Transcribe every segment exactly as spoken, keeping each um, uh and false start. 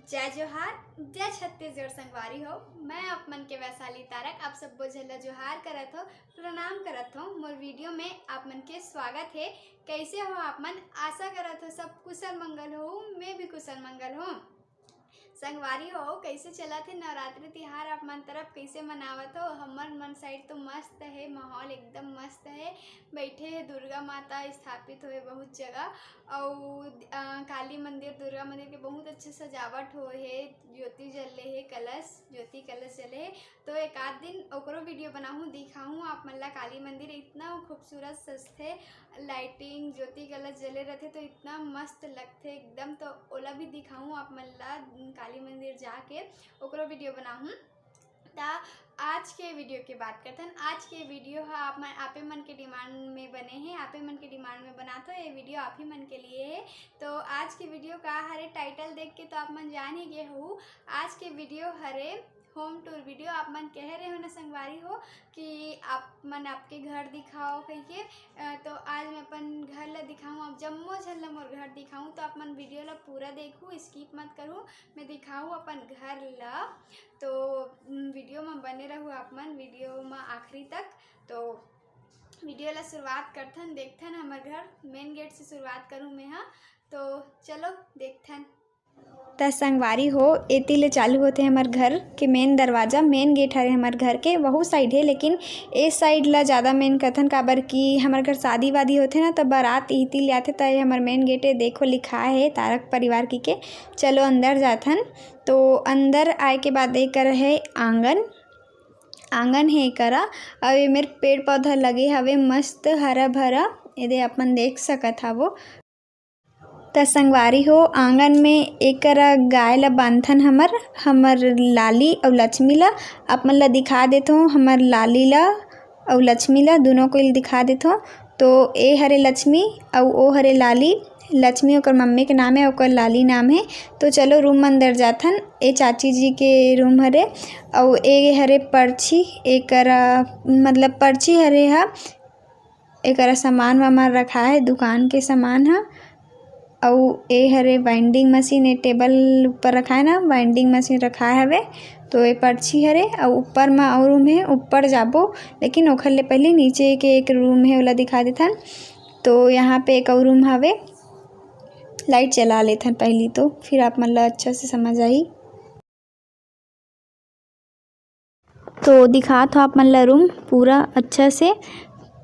जय जोहार, जय छत्तीसगढ़ संगवारी हो। मैं आप मन के वैशाली तारक आप सब्बो झन ला जोहार करत हो, प्रणाम करत हो। मोर वीडियो में आप मन के स्वागत है। कैसे हो आप मन? आशा करत हो सब कुशल मंगल हो, मैं भी कुशल मंगल हो। संगवारी हो, कैसे चलत हे नवरात्रि तिहार? आप मन तरफ कैसे मनावत हो? हमर मन साइड तो मस्त है, माहौल एकदम मस्त है। बैठे है दुर्गा माता स्थापित हुए बहुत जगह, अउ अ, काली मंदिर, दुर्गा मंदिर के बहुत अच्छे सजावट हो हे, ज्योति जले हे, कलश, ज्योति कलश जले हे। तो एक आध दिन ओकरो वीडियो बनाहूँ, दिखाहूँ आप मन ला काली मंदिर। इतना खूबसूरत सजथे, लाइटिंग, ज्योति कलश जले रहथे तो इतना मस्त लगथे एकदम। तो ओला भी दिखाहूँ आप मन ला, उम, काली मंदिर जाके ओकरो वीडियो बनाहूँ। त आज के वीडियो के बात करथन। आज के वीडियो ह आप मन, आपे मन के डिमांड में बने हे, आपे मन के डिमांड में बनात हो। ये वीडियो आप ही मन के लिए है। तो आज के वीडियो का हरे, टाइटल देख के तो आप मन जान ही गए हो। आज के वीडियो हरे होम टूर वीडियो। आप मन कह रहे हो ना संगवारी हो कि आप मन आपके घर दिखाओ कहिके, अ, तो आज मैं अपन घर ला दिखाऊँ, आप जम्मो झन ला मोर घर दिखाऊँ। तो आप मन वीडियो ला पूरा देखू, स्किप मत करू, मैं दिखाऊँ अपन घर ला। तो उम, वीडियो में बने रहू आप मन वीडियो में आखिरी तक। तो वीडियो ला शुरुआत करथन, देखथन हमर घर। मेन गेट से शुरुआत करूँ मैं हा। तो चलो देखथन। त संगवारी हो, एती ले चालू होथे हमर घर के मेन दरवाजा। मेन गेट हरे हमर घर के, वहू साइड हे, लेकिन ए साइड ला ज़्यादा मेन कथन, काबर कि हमर घर शादी वादी होथे ना, त बारात इहती ले आथे, त ये हमर मेन गेट हे। देखो लिखा हे तारक परिवार की के। चलो अंदर जाथन। तो अंदर आए के बाद एकर हे आंगन, आंगन हे एकरा। अउ एमेर पेड़ पौधा लगे हवे मस्त हरा भरा, एदे अपन देख सकत हवो। त संगवारी हो, आंगन में एकरा गाय ला बांधथन हमर, हमर लाली अउ लक्ष्मी ला। आप मन ला दिखा देथों, हमर लाली ला अउ लक्ष्मी ला, दुनों को दिखा देथों। तो ए हरे लक्ष्मी अउ ओ हरे लाली। लक्ष्मी ओकर मम्मी के नाम हे, ओकर लाली नाम हे। तो चलो रूम अंदर जाथन। ए चाची जी के रूम हरे, अउ ए हरे परछी, एकरा मतलब परछी हरे हा, एकरा सामान वामान रखा है, दुकान के सामान ह। अउ ए हरे वाइंडिंग मशीन, ए टेबल ऊपर रखा है ना, वाइंडिंग मशीन रखा हवे। तो ए परछी हरे, अउ ऊपर म अउ रूम हे, ऊपर जाबो, लेकिन ओखर ले पहले नीचे के एक रूम हे, ओला दिखा देथन। तो यहाँ पे एक अउ रूम हवे, लाइट चला लेथन पहली तो, फिर आप मन ला अच्छा से समझ आही। तो दिखात हो आप मन ला रूम पूरा अच्छा से।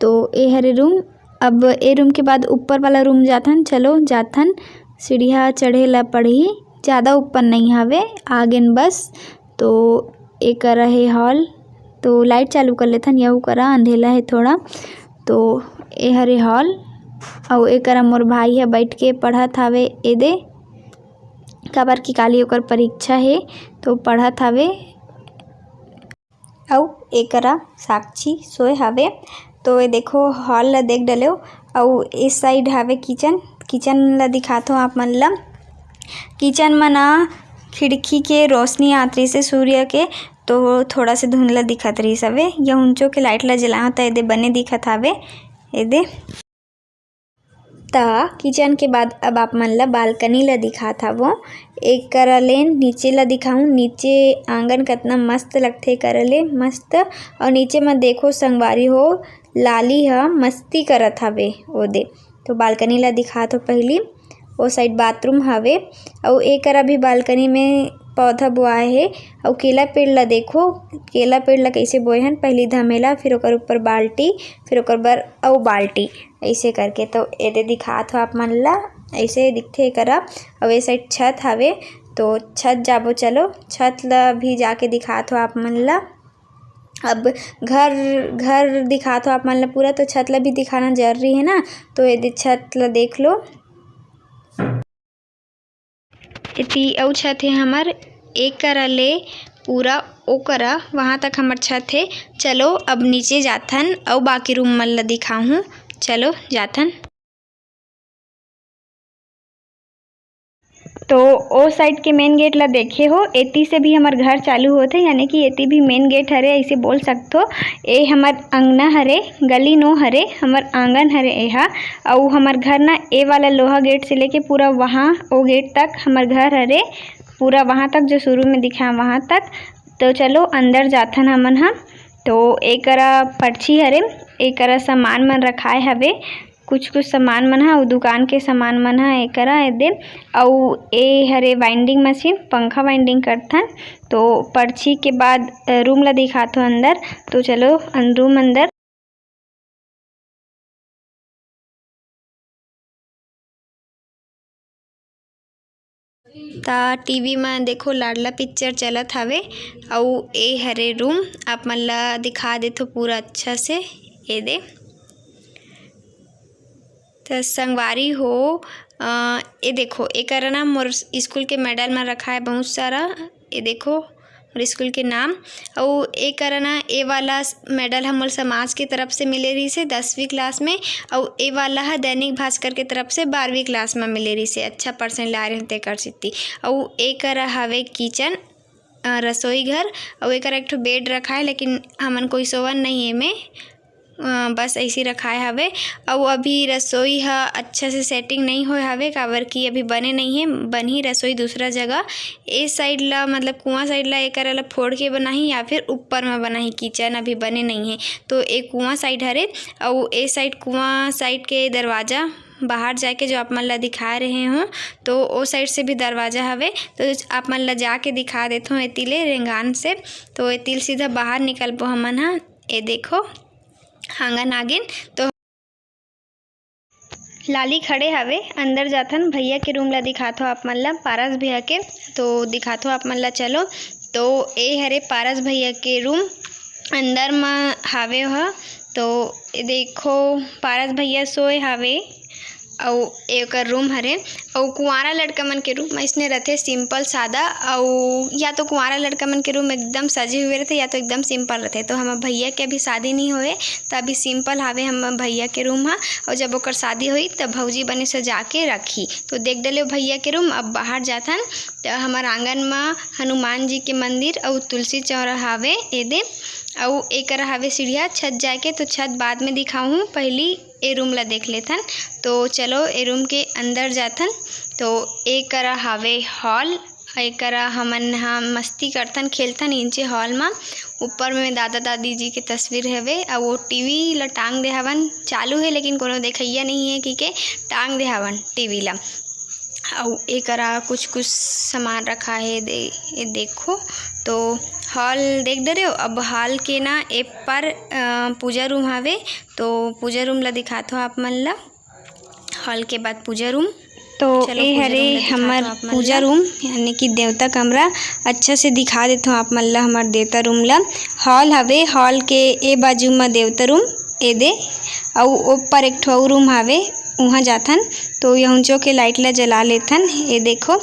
तो ए हरे रूम। अब ए रूम के बाद ऊपर वाला रूम जाथन। चलो जाथन, सीढ़िया चढ़े ला पड़ही, ज़्यादा ऊपर नहीं हवे, आगेन बस। तो एकर हे हॉल। तो लाइट चालू कर लेथन, यहू करा अंधेला हे थोड़ा। तो ए हरे हॉल, अउ एकरा मोर भाई ह बैठ के पढ़त हावे एदे, काबर कि काली ओकर परीक्षा हे, तो पढ़त हावे। अउ एकरा साक्षी सोए हावे। तो ये देखो, हॉल ला देख डलेव, अउ इस साइड हावे किचन। किचन ला दिखात हो आप मन ला। किचन म ना खिड़की के रोशनी आत रहिस हे सूर्य के, तो थोड़ा से धुंधला दिखत रहिस हवे। ये उंचो के लाइट ला जलाए हो, त एदे बने दिखत हावे। एदे त किचन के बाद अब आप मन ला बालकनी ला दिखात हवों। एकरा ले नीचे ला दिखाऊं, नीचे आंगन कतना मस्त लगथे, एकरा ले मस्त। अउ नीचे म देखो संगवारी हो, लाली ह मस्ती करत हवे ओदे। तो बालकनी ला दिखात हो पहली, ओ साइड बाथरूम हवे। अउ एकरा भी बालकनी में पौधा बोआए हे। अउ केला पेड़ ला देखो, केला पेड़ ला कैसे बोए हन, पहली धमेला, फिर ओकर ऊपर बाल्टी, फिर ओकर बर अउ बाल्टी, ऐसे करके। तो एदे दिखात हो आप मन ला, ऐसे दिखथे एकरा। अउ ए साइड छत हवे, तो छत जाबो, चलो छत ला भी जाके दिखात हो आप मन ला। अब घर, घर दिखात हो आप मन ला पूरा, तो छत ला भी दिखाना जरूरी है ना। तो एदे छत ला देख लो, एती अउ छत हे हमर, एक करा ले पूरा ओ करा, वहाँ तक हमर छत हे। चलो अब नीचे जाथन अउ बाकी रूम मन ला दिखाहूँ। चलो जाथन। तो ओ साइड के मेन गेट ला देखे हो, एती से भी हमर घर चालू होथे, यानी कि एती भी मेन गेट हरे, ऐसे बोल सकथो। ए हमर अंगना हरे, गली नो हरे, हमर आंगन हरे एहा। अउ हमर घर ना ए वाला लोहा गेट से लेके पूरा वहाँ ओ गेट तक हमर घर हरे। पूरा वहाँ तक जो शुरू में दिखाए वहाँ तक। तो चलो अंदर जाथन हमन ह। तो एकरा पर्ची हरे, एकरा सामान मन रखाए हवे, कुछ कुछ सामान मन ह, अउ दुकान के सामान मन ह एकरा एदे। अउ ए हरे winding machine, पंखा winding करथन। तो पर्ची के बाद, अ, रूम ला दिखाथो अंदर। तो चलो अन-, रूम अंदर। ता टीवी म देखो लाडला पिक्चर चलत हवे। अउ ए हरे रूम, आप मन ला दिखा देथो पूरा अच्छा से। ए दे, त संगवारी हो, अ, ए देखो, एकर ना मोर स्कूल के मेडल म रखा है बहुत सारा। ए देखो, मोर स्कूल के नाम। अउ ए करा ना, ए वाला मेडल ह मोर समाज के तरफ से मिले रहिस हे दसवीं क्लास में। अउ ए वाला ह दैनिक भास्कर के तरफ से बारहवीं क्लास में मिले रहिस हे, अच्छा परसेंट लाए रहिन तेकर सेती। अउ ए करा हवे किचन, अ, रसोई घर। अउ एकर एक ठो बेड रखा है, लेकिन हमन कोई सोवन नहीं एमे। अ, बस ऐसे रखाए हवे। अउ अभी रसोई ह अच्छा से सेटिंग नहीं होए हवे, काबर कि अभी बने नहीं है, बनही रसोई दूसरा जगह। ए साइड ला, मतलब कुआं साइड ला, एकर ला फोड़ के बनाही या फिर ऊपर में बनाही, किचन अभी बने नहीं है। तो ए कुआं साइड हरे, अउ ए साइड, कुआं साइड के दरवाजा बाहर जाके जो आप मन ला दिखा रहे हो, तो ओ साइड से भी दरवाजा हवे। तो आप मन ला जाके दिखा देथो एती ले रेंगान से। तो एती ले सीधा बाहर निकलबो हमन ह। ए देखो, आंगन आगिन। तो लाली खड़े हवे, अंदर जाथन, भैया के रूम ला दिखाथो आप मन ला, पारस भैया के। तो दिखाथो आप मन ला, चलो। तो ए हरे पारस भैया के रूम, अंदर म हावे ह। तो ए देखो, पारस भैया सोए हावे। अउ एकर रूम हरे। अउ कुंवारा लड़का मन के रूम अइसने रथे, सिंपल सादा। अउ या तो कुंवारा लड़का मन के रूम एकदम सजे हुए रथे, या तो एकदम सिंपल रथे। तो हमर भैया के अभी शादी नहीं होए, त अभी सिंपल हावे हमर भैया के रूम ह। अउ जब ओकर शादी होई, त भौजी बने सजा के रखी। तो देख डले भैया के रूम। अब बाहर जाथन, त हमर आंगन म हनुमान जी के मंदिर अउ तुलसी चौरा हावे एदे। अउ एकर हावे सीढ़िया छत जाके, तो छत बाद में दिखाहूँ, पहली ए रूम ला देख लेथन। तो चलो, ए रूम के अंदर जाथन। तो ए करा हावे हॉल, ए करा हमन ह मस्ती करथन, खेलथन इंचे हॉल म। ऊपर में दादा दादी जी के तस्वीर हवे, अउ वो टीवी ला टांग दे हवन, चालू है लेकिन कोनो देखइया नहीं है कि के टांग दे हवन टीवी ला। अउ ए करा कुछ कुछ सामान रखा है, दे, ए देखो। तो हॉल देख डरे हो। अब हॉल के ना ए पर, अ, पूजा रूम हावे, तो पूजा रूम ला दिखात हो आप मन ला। हॉल के बाद पूजा रूम। तो चलो, ए पूजा हरे रूम ला दिखात हमर हो आप मन पूजा ला। रूम, यानी कि देवता कमरा। अच्छा से दिखा देत हो आप मन ला हमर देवता रूम ला। हॉल हवे, हॉल के ए बाजू म देवता रूम, ए दे, अउ ऊपर एक ठो अउ रूम हावे, उहाँ जाथन। तो यहुंचो के लाइट ला जला लेथन। ए देखो,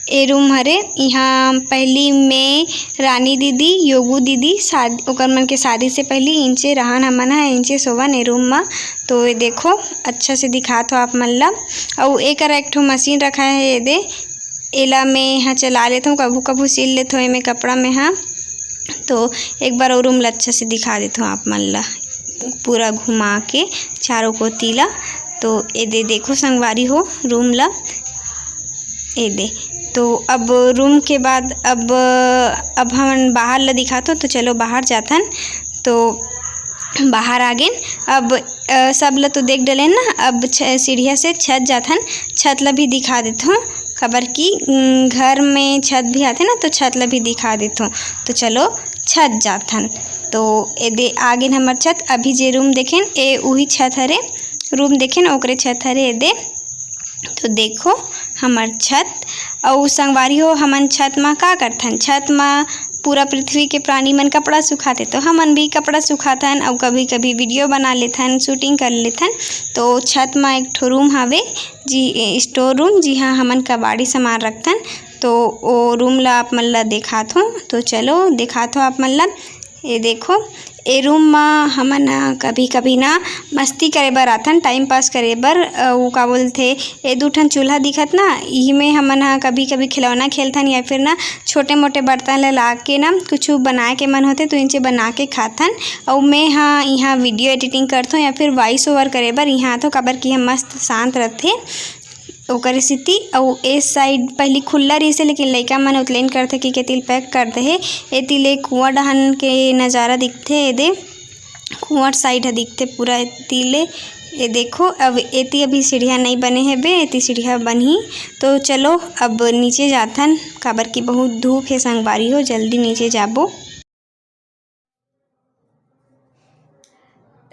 ए रूम हरे। इहाँ पहली मैं, रानी दीदी, योगू दीदी, शाद-, ओकर मन के शादी से पहली इंचे रहन हमन ह, इंचे सोवन ए रूम म। तो ए देखो, अच्छा से दिखात हो आप मन ला। अउ ए करा एक ठो मशीन रखा है, ए दे, एला मैं ह चला लेथव, कभू कभू सिल लेथव एमे कपड़ा में ह। तो एक बार अउ रूम ला अच्छा से दिखा देथव आप मन ला, पूरा घुमा के चारों कोती ला। तो ए दे देखो संगवारी हो रूम ला, ए दे। तो अब रूम के बाद अब, अब हमन बाहर ला दिखाथो, तो चलो बाहर जाथन। तो बाहर आ गेन। अब, अ, सब ल तो देख डलेन ना, अब छ-, सीढ़िया से छत जाथन, छत ल भी दिखा देथों, काबर कि, उम, घर में छत भी आथे ना, तो छत ल भी दिखा देथों। तो चलो छत जाथन। तो ए दे आ गेन हमर छत। अभी जे रूम देखेन, ए उही छत हरे, रूम देखेन, ओकरे छत हरे ए दे। तो देखो हमर छत। अउ संगवारी हो, हमन छत म का करथन? छत म पूरा पृथ्वी के प्राणी मन कपड़ा सुखाथे, तो हमन भी कपड़ा सुखाथन अउ कभी-कभी वीडियो बना लेथन, शूटिंग कर लेथन। तो छत म एक ठो रूम हावे जी, ए, स्टोर रूम, जिहाँ हमन कबाड़ी सामान रखथन। तो ओ रूम ला आप मन ला देखात हों। तो चलो देखात हों आप मन ला। ए देखो, ए रूम म हमन, अ, कभी-कभी ना मस्ती करे बर आथन, टाइम पास करे बर। अ, उ का बोलथे, ए दू ठन चूल्हा दिखत ना, इही में हमन ह कभी-कभी खिलौना खेलथन या फिर ना छोटे-मोटे बर्तन ल ला के ना कुछु बनाए के मन होथे तो इंचे बना के खाथन। अउ मैं ह इहाँ वीडियो एडिटिंग करथों या फिर वॉइस ओवर करे बर इहाँ आथों, काबर कि इहाँ मस्त शांत रथे। ओकर सेती। अउ ए side पहिली खुल्ला रहिसे, लेकिन लइका मन ओतलेन करथे कि केतिल pack कर दे हे। एती ले कुआं डहन के नजारा दिखथे, एदे कुआं side ह दिखथे पूरा एती ले। ये देखो, अब एती अभी सीढ़िया नइ बने हे बे, एती सीढ़िया बनही। तो चलो अब नीचे जाथन, काबर कि बहुत धूप हे संगवारी हो, जल्दी नीचे जाबो। त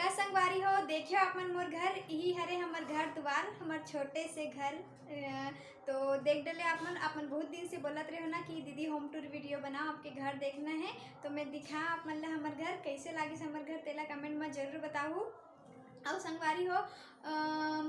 संगवारी हो, देखियो आप मन मोर घर, इही हरे हमर घर दुआर, हमर छोटे से घर। अ, तो देख डले आप मन, आप मन बहुत दिन से बोलत रहे हो ना कि दीदी home tour video बनाओ, आपके घर देखना है। तो मैं दिखा आप मन ला हमर घर, कैसे लागिस हमर घर, तेला comment में जरूर बताहू। अउ संगवारी हो, अ,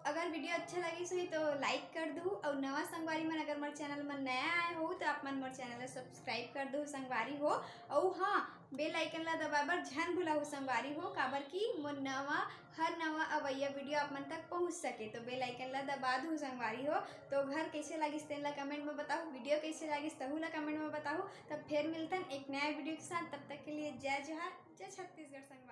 अगर video अच्छा लगिस होही तो like कर दू, अउ नवा संगवारी मन अगर मोर channel में नया आए हो तो आप मन मोर channel ला subscribe कर दू संगवारी हो। अउ हाँ, bell icon ला दबाए बर झन भुलाहू संगवारी हो, काबर कि मोर नवा, हर नवा अवइया video आप मन तक पहुँच सके। तो bell icon ला दबा दू संगवारी हो। तो घर कैसे लागिस तेन ला comment में बताहू, video कैसे लागिस तहू ला comment में बताहू। तब फिर मिलथन एक नया video के साथ, तब तक के लिए जय जोहार, जय छत्तीसगढ़ संगवारी।